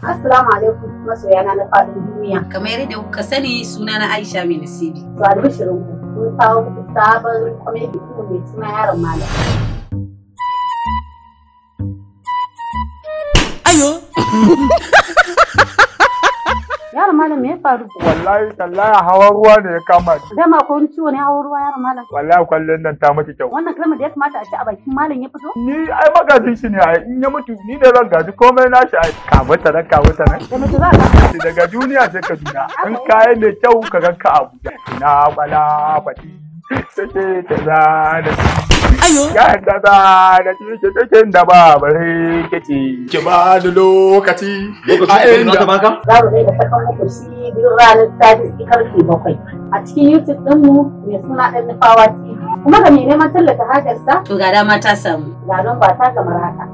Assalamu alaikum masoyana na faɗin duniya. Kamar yadda kuka sani, suna na Aisha Mai Nasibi. To, albishirin ku, mun kawo muku sabon comedy ɗinmu mai suna Yaron Malam. Ayo. Yaron Malam, me ya faru? Wallahi tallahi hawan ruwa ne ya kama ni. Dama ko wani ciwo ne hawan ruwa, Yaron Malam? Wallahi kwallon nan ta miki kyau. Wannan kalmar da ya kamata a ci a bakin malam ya fito? Ni ai magajin shi ne ai, in ya mutu ni da zan gaji komai nashi ai. Kabuta nan, kabuta nan. Da mace za ka. Daga duniya sai Kaduna. In kayan da kyau ka ganka Abuja. Ina kwala kwati. Take ta zana. Ayo. Ya da da da take da ba bare kace. Ki ba ni lokaci. Lokaci A za ta baka? Za mu dinga saka muku shi duk ranar sati karfe 7. A cikin YouTube ɗinmu mai suna Ɗan Nufawa TV. Kuma ga mai neman tallata hajarsa, To, ga dama ta samu. ga lamba ta kamar haka.